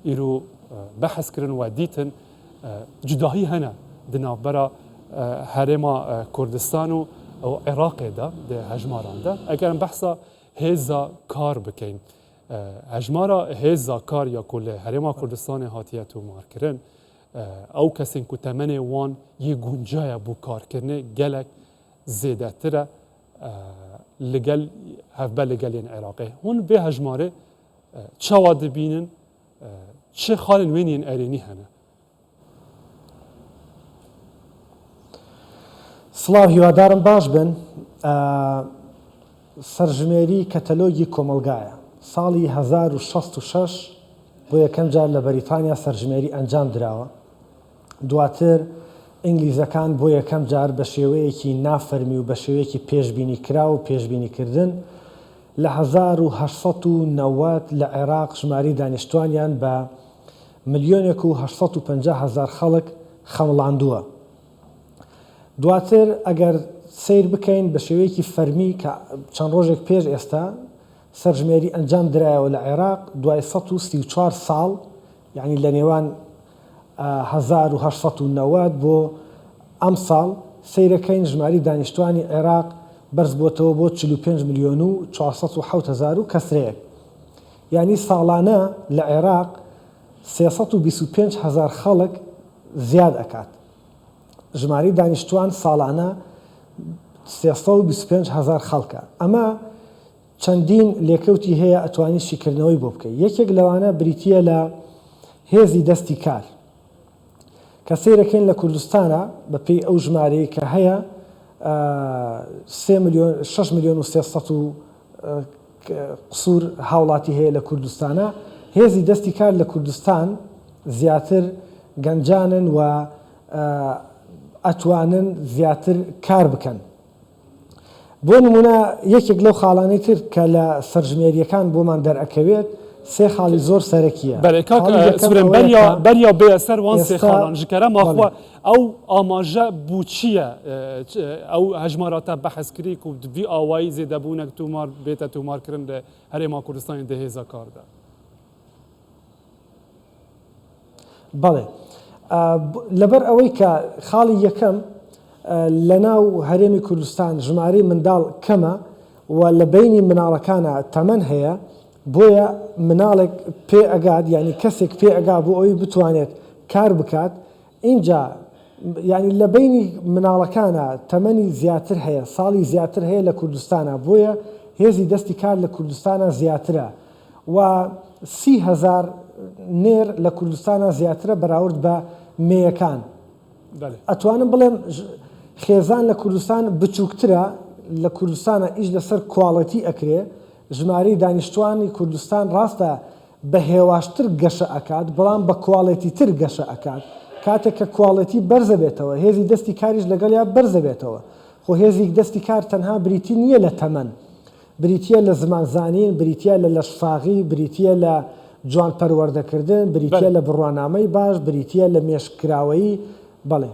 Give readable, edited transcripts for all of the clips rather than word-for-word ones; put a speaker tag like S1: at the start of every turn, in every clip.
S1: Îro behs kirin we dîtin cudahî hene di navbera Herêma Kurdistan û Iraqê de di hejmaran de. Eger em behsa hêza kar bikin, hejmara hêza kar ya ku li Herêma Kurdistanê hatiye tomarkirin, ew kesên ku temenê wan yê guncaye bo karkirinê gelek zêdetir e li gel hevbe li gel yên Iraqê. Hûn vê hejmarê çawa dibînin? Çi xalên wên yên erênî hene?
S2: Silav hîwadarım baş bin. Serjimêrî کەتەلۆگی کۆمەڵگایە. ساڵی 1066 بۆ یەکەم جار لە بەریتانیا سەرژمێری ئەنجام دراوە. دواتر ئینگلیزەکان بۆ یەکەم جار بە شێوەیەکی نافەرمی و بە شێوەیەکی پێشبینیکراو و پێشبینیکردن لە 1890 لە عێراق ژمارەی دانیشتوانیان بە ملیۆنێک و 850 هەزار خەڵک خەمڵاندووە. دواتر ئەگەر سەیر بکەین بە شێوەیەکی فەرمی کە چەند ڕۆژێک پێش ئێستا سەرژمێری ئەنجام درایەوە لە عێراق دوای 134 ساڵ یانی لە نێوان 1890 بۆ ئەمساڵ سەیرەکەین ژماری دانیشتوانی عێراق بەرزبووەتەوە بۆ 45 ملیۆن و 407 هەزار و کەسرەیەک یانی ساڵانە لە عێراق 325 هەزار خەڵک زیاد ئەکات. ژمارەی دانیشتوان ساڵانە 325 هەزار خەڵکە. ئەمە چەندین لێکەوتی هەیە ئەتوانی شیکردنەوەی بۆ بکەی. یەکێک لەوانە بریتییە لە هێزی دەستی کار. کە سەیرەکەین لە کوردستانا بە پێی ئەو ژمارەی کە هەیە سێ ملیۆن شەش ملیۆن و 300 و قسوور هاوڵاتی هەیە لە کوردستانا. هێزی دەستی کار لە کوردستان زیاتر گەنجانن و ئەتوانن زیاتر کار بکەن. بۆ نموونە یەکێک لەو خاڵانەی تر کە لە سەرژمێرییەکان بۆمان دەرئەکەوێت سێ خاڵی زۆر سەرەکییە.
S1: بەلێ کاک
S2: خاڵی یەکەم
S1: سورێن
S2: ئەوەیە
S1: بەریا
S2: کە
S1: بەریا بێە سەر وان سێ
S2: ئێستا
S1: خاڵان ji kerema
S2: بەڵێ.
S1: xwe ew amaje bû çi ye ew hejmara te behs kirî ku di vî awayî zêdebûnek tomar bête tomarkirin li Herêma Kurdistanê di hêza kar de?
S2: بەڵێ لەبەر ئەوەی کە خاڵی یەکەم لەناو هەرێمی کوردستان ژمارەی منداڵ کەمە و لە بەینی مناڵەکانە تەمەن هەیە بۆیە مناڵێک پێ ئەگات یعنی کەسێک پێ ئەگا بۆ ئەوی بتوانێت کار بکات ئینجا یعنی لە بەینی مناڵەکانە تەمەنی زیاتر هەیە ساڵی زیاتر هەیە لە کوردستانە بۆیە هێزی دەستی کار لە کوردستانە زیاترە و 30,000 نێر لە کوردستانا زیاترە بەراورد بە مێیەکان. ئەتوانم بڵێم خێزان لە کوردستان بچووکترە، لە کوردستانا ئیش لەسەر quality ئەکرێ، ژمارەی دانیشتوانی کوردستان ڕاستە بە هێواشتر گەشە ئەکات، بەڵام بە quality تر گەشە ئەکات. کاتێک کە quality بەرزەبێتەوە، هێزی دەستی کاریش لەگەڵیا بەرزەبێتەوە. خۆ هێزی دەستی کار تەنها بریتی نییە لە تەمەن. بریتییە لە زمان زانین، بریتییە لە لەشساغی، بریتییە لە جوان پەروەردەکردن، بریتییە لە بڕوانامەی باش، بریتییە لە مێشک کراوەیی، بەڵێ.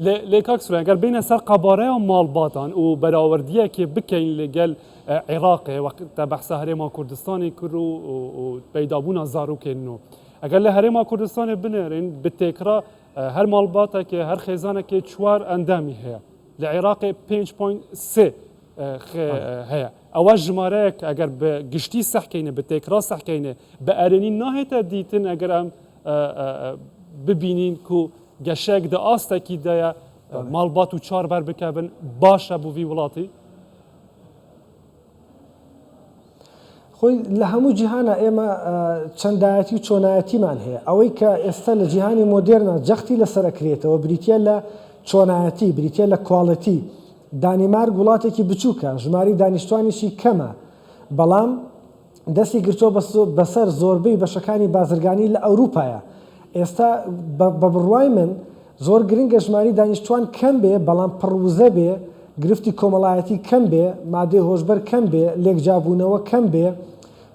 S1: لێ لێ کاک سورەن گەر بێینە سەر قەبارەیا ماڵباتان و بەراوردیەکێ بکەین لە گەل عێراقێ وەک تە بەحسا هەرێما کوردستانێ کر و و پەیدابوونا زارۆکێن نو ئەگەر لە هەرێما کوردستانێ بنێرین bi têkra her malbatekê her xêzanekê çwar endamî heye li Iraqê 5.3 heye. Ewa jimareyek eger bi giştî sehkeyne, bi têkra sehkeyne, bi erênî nahête dîtin eger em bibînîn ku geşeyek di astekî de ye malbat û çar ber bikevin baş e bo vî welatî.
S2: خۆی لە هەموو جیهانە ئێمە چەندایەتی و چۆنایەتیمان هەیە ئەوەی کە ئێستا لە جیهانی مۆدێرنە جەختی لەسەر ئەکرێتەوە بریتە لە چۆنایەتی بریتە لە quality دانیمارک وڵاتێکی بچووکە، ژمارەی دانیشتوانیشی کەمە، بەڵام دەستی گرتووە بەسەر زۆربەی بەشەکانی بازرگانی لە ئەوروپایە. ئێستا بە بڕوای من زۆر گرنگە ژمارەی دانیشتوان کەم بێ، بەڵام پڕ وزە بێ، گرفتی کۆمەڵایەتی کەم بێ، مادەی هۆشبەر کەم بێ، لێکجیابوونەوە کەم بێ،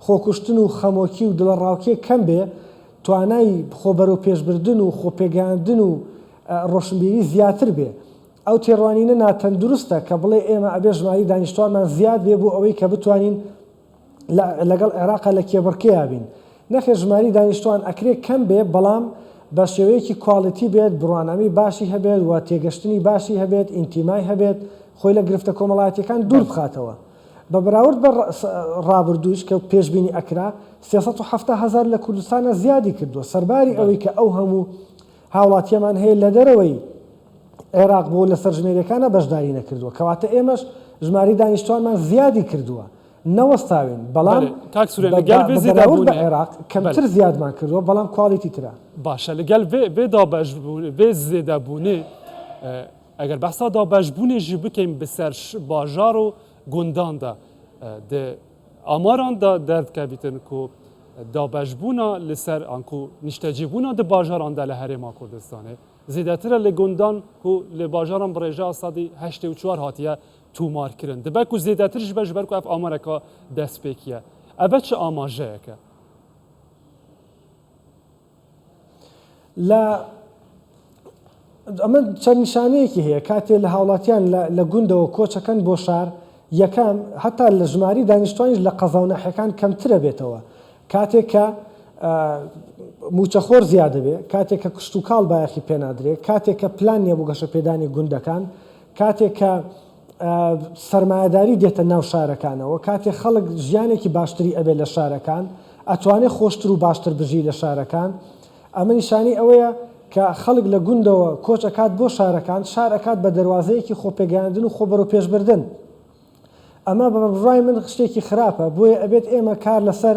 S2: خۆکوشتن و خەمۆکی و دڵەڕاوکێ کەم بێ، توانای خۆ بەرەوپێشبردن و خۆپێگەیاندن و ڕۆشنبیری زیاتر بێ. ئەو تێڕوانینە ناتەندروستە کە بڵێ ئێمە ئەبێ ژمارەی دانیشتوانمان زیاد بێ بۆ ئەوەی کە بتوانین لەگەڵ عێراقا لە کێبڕکێیا بین. نەخێر ژماری دانیشتوان ئەکرێ کەم بێ بەڵام بە شێوەیەکی quality بێت، بڕوانامەی باشی هەبێت و تێگەشتنی باشی هەبێت، ئینتیمای هەبێت، خۆی لە گرفتە کۆمەڵایەتیەکان دوور بخاتەوە. بە بەراورد بە ڕابردووش کە پێشبینی ئەکرا 370 هەزار لە کوردستانا زیادی کردووە سەرباری ئەوەی کە ئەو هەموو هاوڵاتیەمان هەیە لە دەرەوەی عێراق بۆ لە سەرژمێریەکانا بەشداری نەکردووە کەواتە ئێمەش ژماری دانیشتوانمان زیادی کردووە نەوەستاوین بەڵام
S1: کاک سورێن لەگەل
S2: بە بەراورد بە عێراق کەمتر زیادمان کردووە بەڵام quality ترە.
S1: باشە لەگەل ڤێ دابەش ڤێ زێدەبوونێ ئەگەر بەحسا دابەشبوونێ ژی بکەین بسەر باژار و گونداندا di ئاماران دا دەردکەویتن کو دابەشبوونا لەسەر ئانکو نیشتەجێبوونا di باژاران لە هەرێما کوردستانێ زێدەترە لە گوندان کو لە باژاران bi rêjeya sedî 84 hatiye tomarkirin. Dibe ku zêdetir ji be ji ber ku ev amareka destpêkî ye. Eve çi amajeyek e?
S2: لە ئەمە چەند نیشانەیەکی هەیە کاتێ لە هاوڵاتیان لە گوندەوە کۆچەکەن بۆ شار یەکەم هەتا لە ژماری دانیشتوانیش لە قەزا و ناحیەکان کەمترە بێتەوە کاتێک کە موچەخۆر زیادەبێ کاتێک کە کشتوکاڵ بایەخی پێنادرێ کاتێک کە پلان نییە بۆ گەشەپێدانی گوندەکان کاتێک کە سەرمایەداری دێتە ناو شارەکانەوە، کاتێ خەڵک ژیانێکی باشتری ئەبێت لە شارەکان، ئەتوانێ خۆشتر و باشتر بژی لە شارەکان، ئەمە نیشانەی ئەوەیە کە خەڵک لە گوندەوە کۆچ ئەکات بۆ شارەکان، شار ئەکات بە دەروازەیەکی خۆپێگەیاندن و خۆ بەرەوپێشبردن. ئەمە بە بڕوای من شتێکی خراپە، بۆیە ئەبێت ئێمە کار لەسەر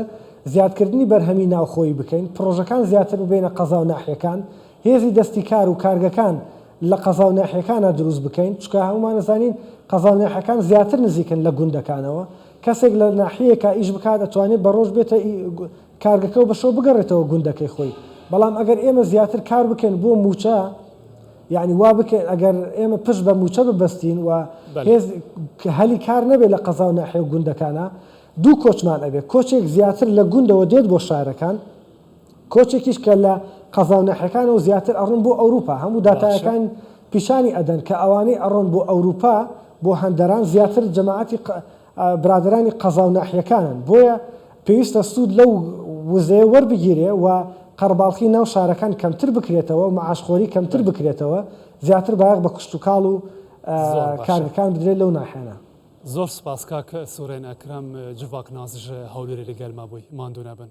S2: زیادکردنی بەرهەمی ناوخۆیی بکەین، پڕۆژەکان زیاتر ببەینە قەزا و ناحیەکان، هێزی دەستی کار و کارگەکان لە قەزا و ناحیەکانا دروست بکەین، چونکە هەموومان ئەزانین قەزا و ناحیەکان زیاتر نزیکن لە گوندەکانەوە، کەسێک لە ناحیەیەکا ئیش بکات ئەتوانێت بە ڕۆژ بێتە کارگەکە و بە شەو بگەڕێتەوە گوندەکەی خۆی، بەڵام ئەگەر ئێمە زیاتر کار بکەین بۆ مووچە یانی وا بکەین ئەگەر ئێمە پشت بە مووچە ببەستین و هێز هەلی کار نەبێت لە قەزا و ناحیە و گوندەکانا دوو کۆچمان ئەبێت، کۆچێک زیاتر لە گوندەوە دێت بۆ شارەکان، کۆچێکیش کە لە قەزا و ناحیەکانەوە زیاتر ئەڕۆن بۆ ئەوروپا، هەموو داتایەکان پیشانی ئەدەن کە ئەوانەی ئەڕۆن بۆ ئەوروپا بۆ هەندەران زیاتر جەماعەتی برادەرانی قەزا و ناحیەکانن، بۆیە پێویستە سوود لەو وزەیە وەربگیرێ و قەرەباڵخی ناو شارەکان کەمتر بکرێتەوە و مەعاشخۆری کەمتر بکرێتەوە، زیاتر بایەخ بە کشتوکاڵ و کارگەکان بدرێت لەو ناحیانە.
S1: زۆر سوپاس کاک سورێن ئەکرەم جڤاکناس ژ هەولێرێ لەگەل مە بووی. ماندوو نەبن.